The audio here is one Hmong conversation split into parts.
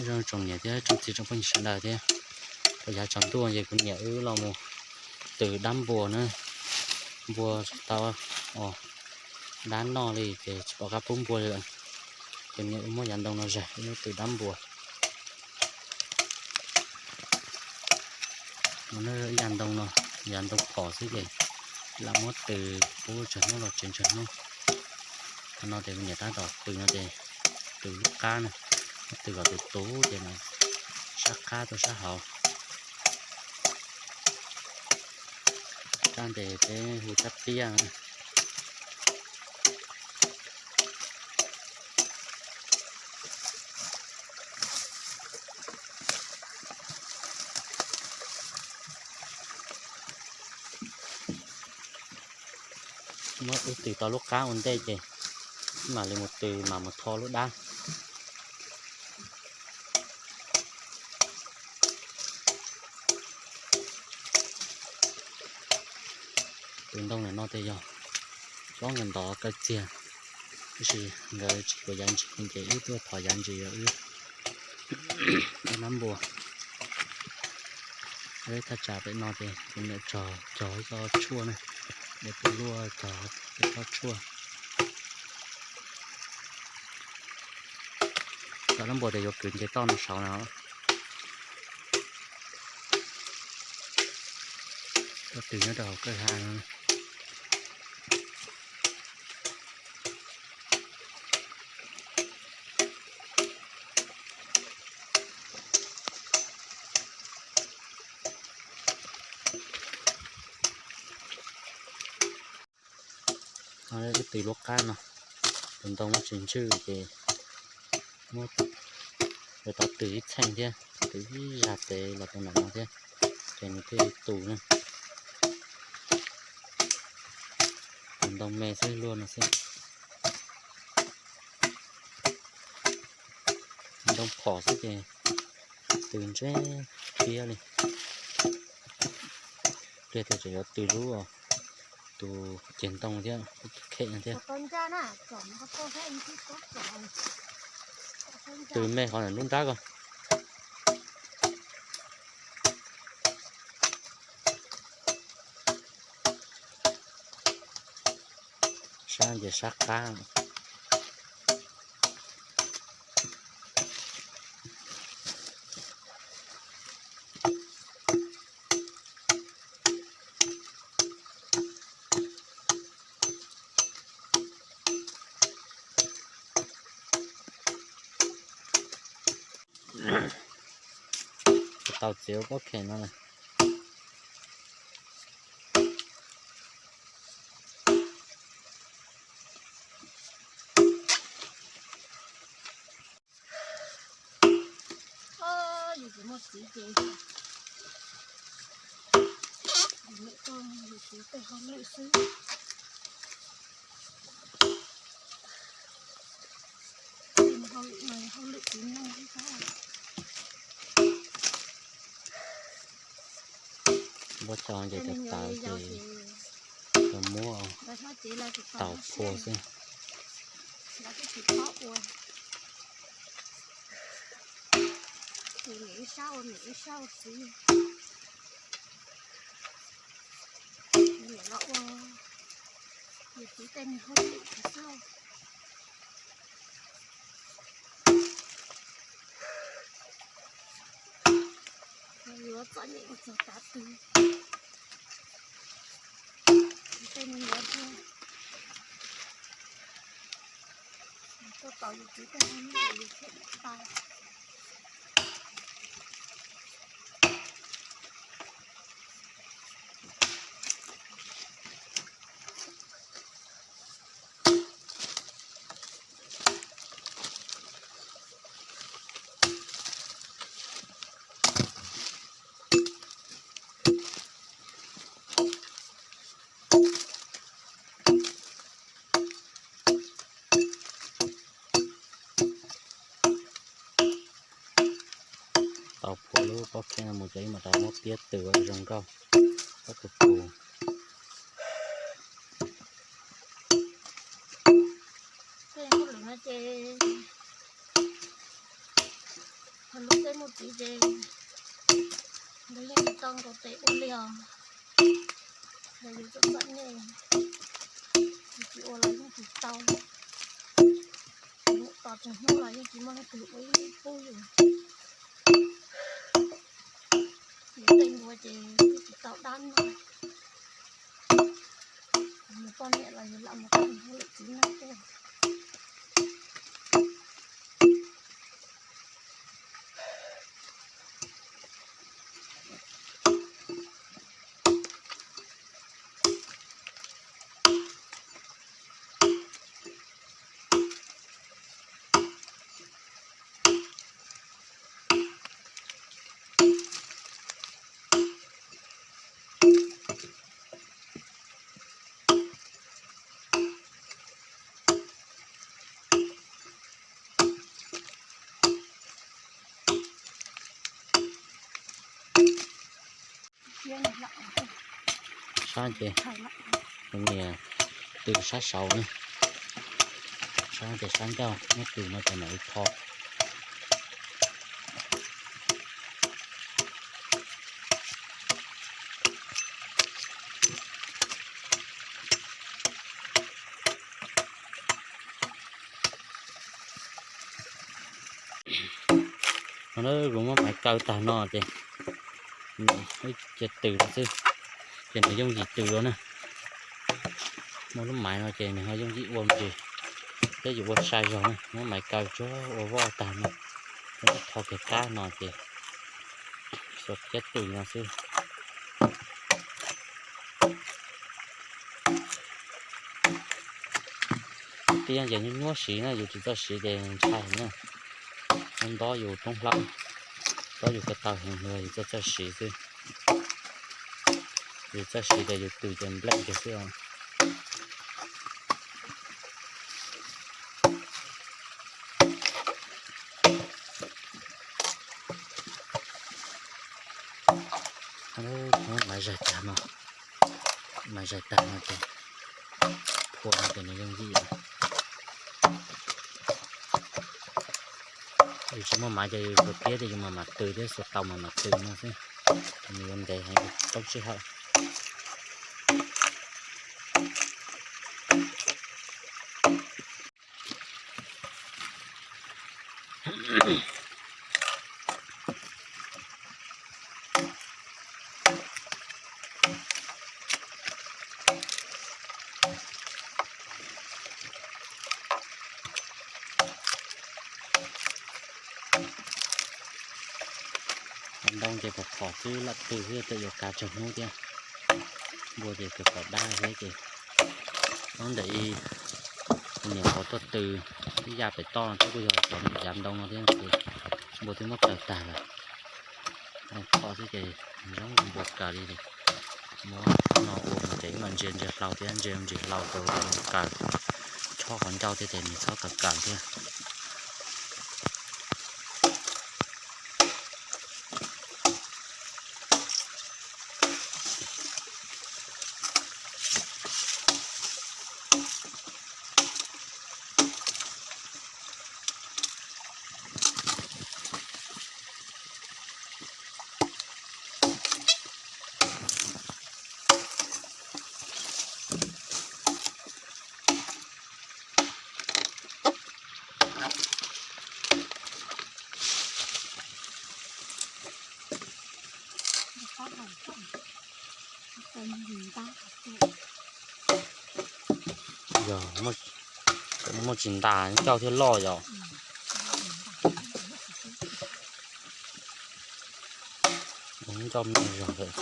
Zoo tsoom niam thiab tsoom txiv tsoom phooj ywg sawv daws thiab, kuv yav tsaus ntuj ces kuv niam wb los mus tws dab npua na, npua tau dab noj li ces tsis pom qab pub npua li lawm, ces niam wb muab yav ntoo no zais wb tws dab npua. Ib yav ntoo no, yav ntoo phom xwb ces lam muab tws pub tsawg hnub los tsev tsawg hnub. Qhov no ces kuv niam tab tom tws no ces tws lub qab na, muab tws kom tus tus ces sab qab rau sab hauv. Rab ntes peb hu rab tiab. Muab wb tws tau lub qab ua ntej ces mam li mus tws mam mus tho lub dab. Tus ntoo ntawm no ces yog tsob ntawm ntov kaw txiag, tab sis nkawd tsis yuav yav ntsis ces wb tuaj thov yav ntsis yog wb dab npua. Thaj tsam pem no ces kuv niam tso cog ib tsob tshuaj na, es kuv luaj cog ib tsob tshuaj. Cov dab npua ces yuav kwv nce toj no saud na. Cov twg nyob rau hauv kwj ha no. Wb tws lub qab no, tus ntoo muab tsis ntswj ces muab, yuav tau tws ib txheej thiab, tws ib zaj pem los rau ntawm no thiab, ces nws thiaj li tus na. Tus ntoo me xwb luaj no xwb. Ntoo phom xwb ces tws ntseb thiab li. Pliag tias tseem yuav tws lub, tus ceg ntoo thiab tus khem no thiab. Tws me qhov ntawm lub nrab ko. Sab ces sab qab. Tau txiv ua pob kheem no lawm. Yus tsis muaj txiv ces yus lwm tuaj yus txiv tej hauj lwm xwb. Hauj lwm no hauj lwm txiv neej xwb. Npua cov ces tawv ces muab taus phua xwb. Niam los ua yus txiv tej me hauj lwm xwb. Yuav txom nyem mus txog tav twg. Tej me nyuam thiab tuaj tos yus txiv tej hauj lwm yus thiaj tais. Tau phua lub pob kheej no mus ces wb mam rov muab piab tws ua zoo nkauj pob kws pus. Tej hauj lwm no ces Lub teb muaj txiv ces nkawd yeej tsis tau nkaus tes ua li os. Los yus txom txom nyem, yus tsis ua los yeej tsis tau. Tos txog hnub los yeej tsis muaj leej twg ua ib pub yus. Yus tej npua ces yeej tsis tau dab noj. Mus poj niam los yus lam mus poj niam lawm txiv neej tej. Sab ces nias tw sab saud na, sab ces sab ncauj, muab tw no ces mam li tho. Kuv muab maiv kaw tag no ces cia tw lawm xwb, ces nws yooj yim tw dua na. Muaj lub maiv no ces nws ho yooj yim ua me ntsis, thiab yus ua sai zog na, muab maiv kaw tsuag ua voj tag no, tho kiag kab no ces xuas kiab tw no xwb. Tiab ces nyuaj nyuaj siv na, yus tsis txawj siv ces ntshai na. Nto yus roob hlab, nto yus ko taw heev, yus txawj txawj siv xwb. Yus txawj siv ces yus tw ces nplej kiag xwb os. Muab maiv zaig tag no, maiv zaig tag no ces phua no ces nws yooj yim. Yus tsis muaj maiv ces yus xuas kiab ces yus mam mam tw thiab, xuas tau mam mam tw no xwb, nws yuav ntev heev, tau sij hawm. Ntoo ces khov khov xwb, lam tw xwb, tej yuav kav tsawg hnub thiab. Npua ces khov khov dab thiab ces, ntawm ib niam qhuav tuaj tw ib yam pem toj thiab, kuj yog cov yav ntoo no thiab ces npua twb muab kaw tag lawm. Ntoo kho xwb ces zoo npua kaw li. Muab no ua mus ces ib los ntsia ntsia hlau thiab, ntsia ntsia hlau rau kaw, chob qhov ncauj thiab ces nws txhob kaw kaw thiab. Yog muaj tsis ntas ncauj thiaj loj yom. Ncauj me zog lawm.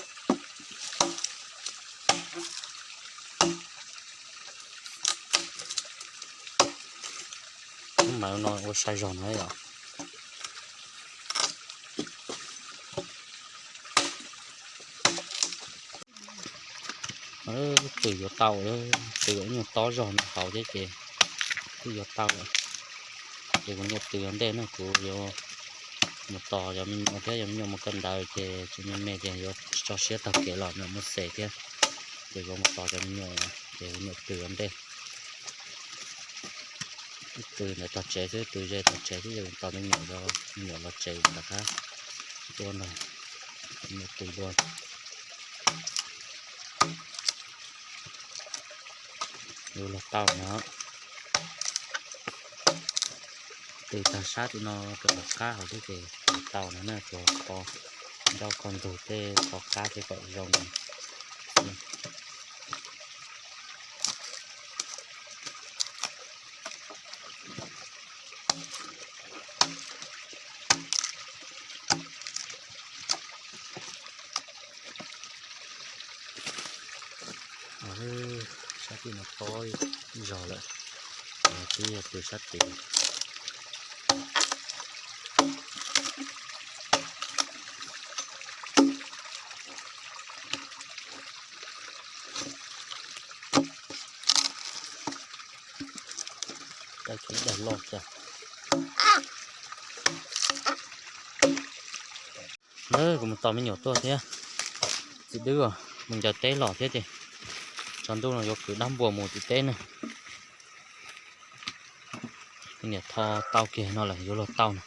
Lub maiv no ua sai zog no yom. Twb yuav tau, twb ib nyuag tob zog no hauv thiab ces twb yuav tau lawm. Ces kuv niam tw ua ntej no, kuv yuav mus tos cov me nyuam thiab, cov me nyuam mus kawm ntawv ces tsis me me ces yuav tso siab taug kev los, me nyuam muaj xes thiab. Ces kuv mus tos cov me nyuam, ces kuv niam tw ua ntej. Tus ntawd tog tsev xwb, tus ze tog tsev xwb, yog tos me nyuam, me nyuam los tsev rov qab tuaj no. Me tus dua yuav luag tau no. Tus tag sab tim no tus hauv qab hauv xwb ces tau no na, tus hauv qab, ncauj kho ntug tej qhov qab thiab kom zoo. Sab tim no tob zog lawm, twb yog tus sab tid. Dag loj cas. Kuv mus tos me nyuam tuaj thiab. Txiv Dwb mus ncaws teb los thiab ces tsaus ntuj no yuav kwv dab npua mus tim teb ne. Niam tho tau kiag no lawm yuav luag tau no.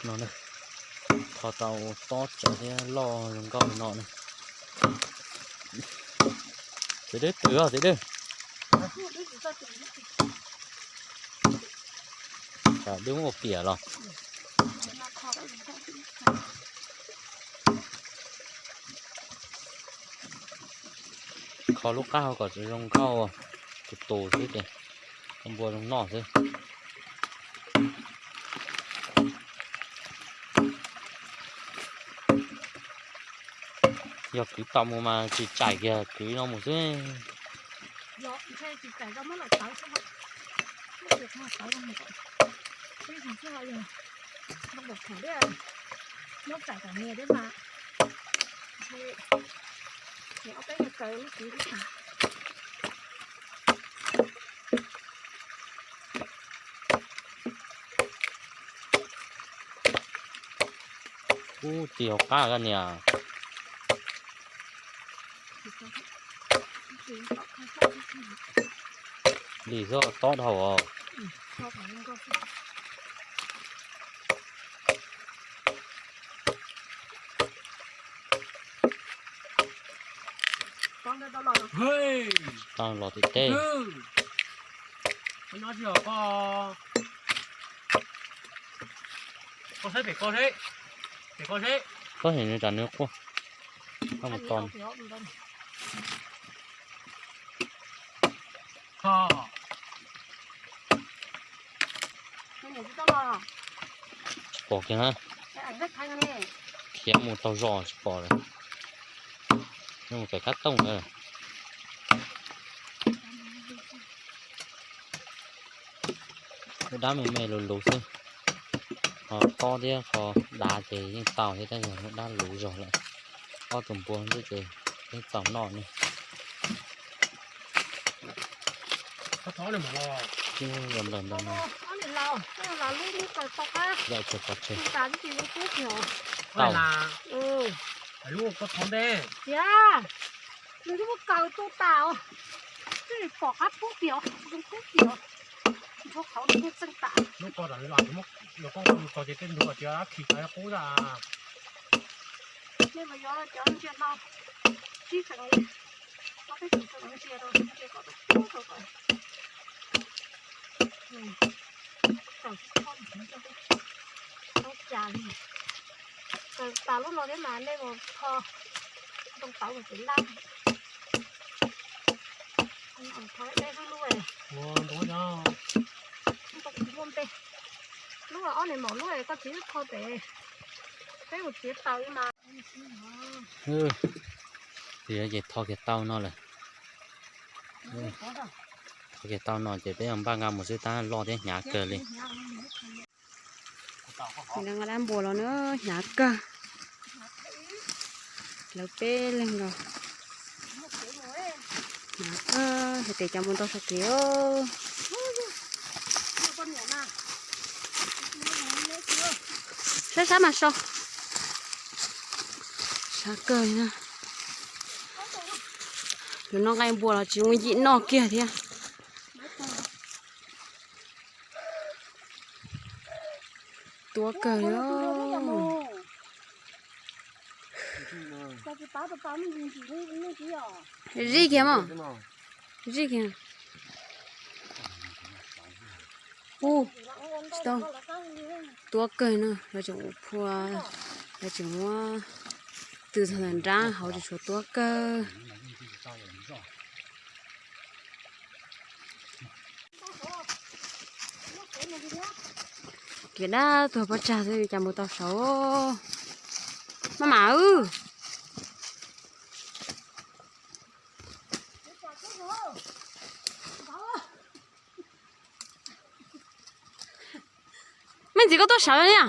No, tho tau tob tsawv thiab loj zoo nkauj no na. Txiv Dwb twm os Txiv Dwb. Tsam Dwb muab ua piam los. Kho lub qab hau kom zoo nkauj, tus tus xwb ces npua zoo noj xwb. Yog kwv tau mus mas tsis tsaim kiag kwv no mus xwb. Ub, tsis hauv qab koj niam. Lis xwb tob dhau os. Tau los tim teb. Koj hem nws tsam nws quaj. Koj mus tos. Tsis pom kiag na. Khiav mus taug zos tsis pom lawm. Nws mus pem kab tooj lawm. Lub dab me me luv luv xwb. Ho tob thiab ho dav ces yeej tau thiab tab sis lub dab luv zog lawm. Ob tug npua xwb ces yeej txaus noj ne. Yog nplaim nplaim no. Yog tsuas pov tseg. Tau. Nws twb muab kaw tuaj tas, twb pom qab pub piam, zoo pub piam. Ntshuab qhauv nws kuj txeej tas. Lub ko, lub ko ces tej ntug tias khi tas qub tas. Nej mas yuav cov ntsia no, sib tseem li, ob peb tus tseem ntsia rau, ntsia kom tau pub rau kom tawm tsis txhob mus rau peb tau cas li. Kaw tas lub no thiab mas nej mus kho ntoo tauv mus pem lab. Kho deb lub lub, ntoo tsis muaj npe. Lub ob niam maum lub koj txiv wb kho pem, peb mus txiav taws mas. Ces tho kiag tau no lawm. Tho kiag tau no ces peb yuav npaj nqa mus xwb tab loj thiab hnyav kawg li. Nqa dab npua los na, hnyav kawg. Lawv peb leeg los hnyav kawg, tes cov mus ntau saum kev. Saib sab mas so. Thab kawg li na. Yuav noj nqaij npua los tsis zoo yim noj kiag thiab. Tuab kawg li. Zij kiag mog. Zij kiag. Ub, tsis tau. Tuab kawg no, lawv tseem ua phua, lawv tseem muab tw txog ntawm nrab hauv tseem tshuav tuab kawg. Kev dab tuag pob tsag xwb cas mus tau saud. Maj mam wb. Me ntxim koj tuaj sawv niam.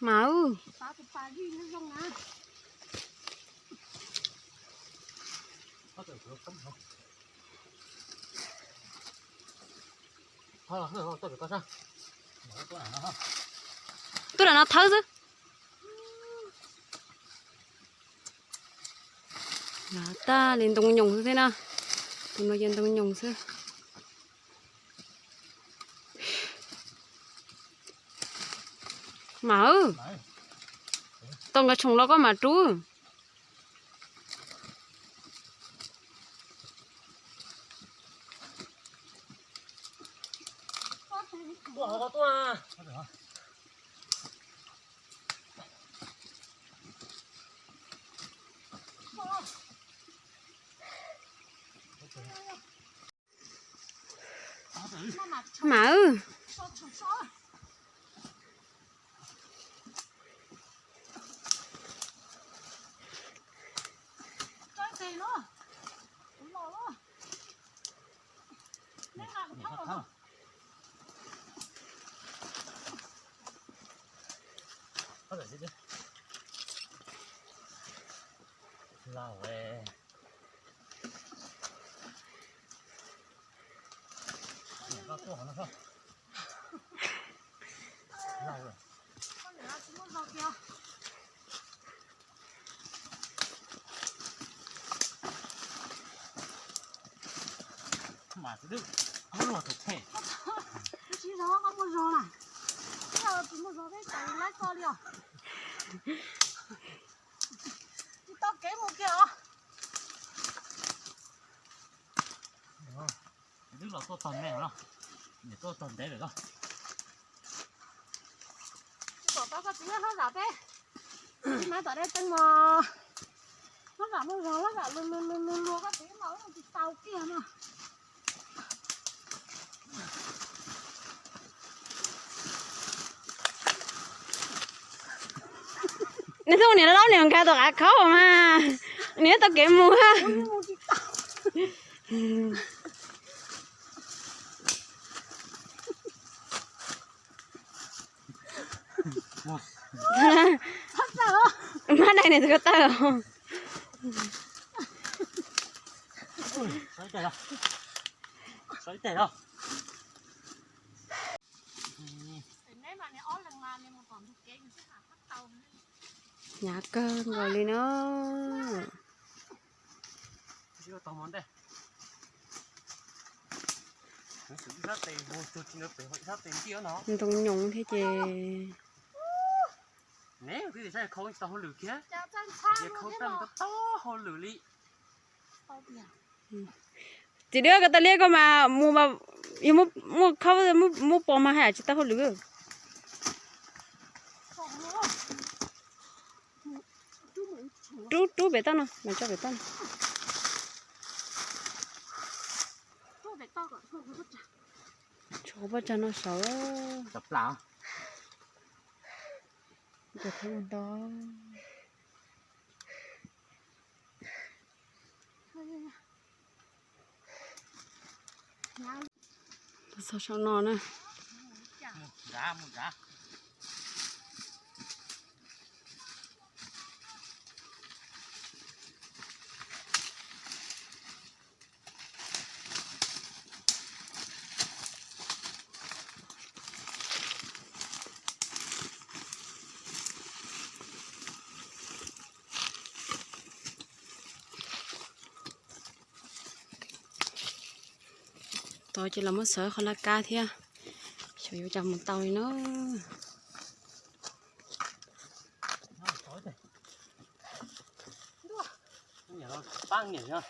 Mas. Tuaj lam no thawb xwb. Tag li ntoo nyoos xwb thiab na. Tus no ces ntoo nyoos xwb. Mas, tau nkawd tshoom los koj mam rub. Mas. Mas tsis zog koj muaj zog na. Tsis muaj zog peb tsis laib koj li os. Tsis tau kev mus kiag os. Twb los tuaj tog me no, niam tuaj tog ntev lawm los. Tsis pom tau koj txiv nyob hlob zam peb. Txiv mas tom dej teeb mos. Hlob zam muaj zog, hlob zam lug lug lug lug lug koj txiv mas ua tsis tau kiag no. Nws twb ua niam laub niam nkag tom qav khaub mas, nws tau kev mus. Mab dai nws tus ko taw. Hnyav kawg nkaus li na. Ntoo nyoos thiab ces. Txiv Dwb, koj tau liab koj mas mus mas yog muaj khaub muaj pos mas haj yam tsis tau hauj lwm. Rub, rub pem toj no, mas tso pem toj no. Tshuav pob tsag no saud. Cov plam. Cov thab ntoo. Txog saum no na. Mus nrad, mus nrad. Tod ces los muab xaws qhov laj kab thiab, xyov yuav cas mus tau li na. Paab niam yog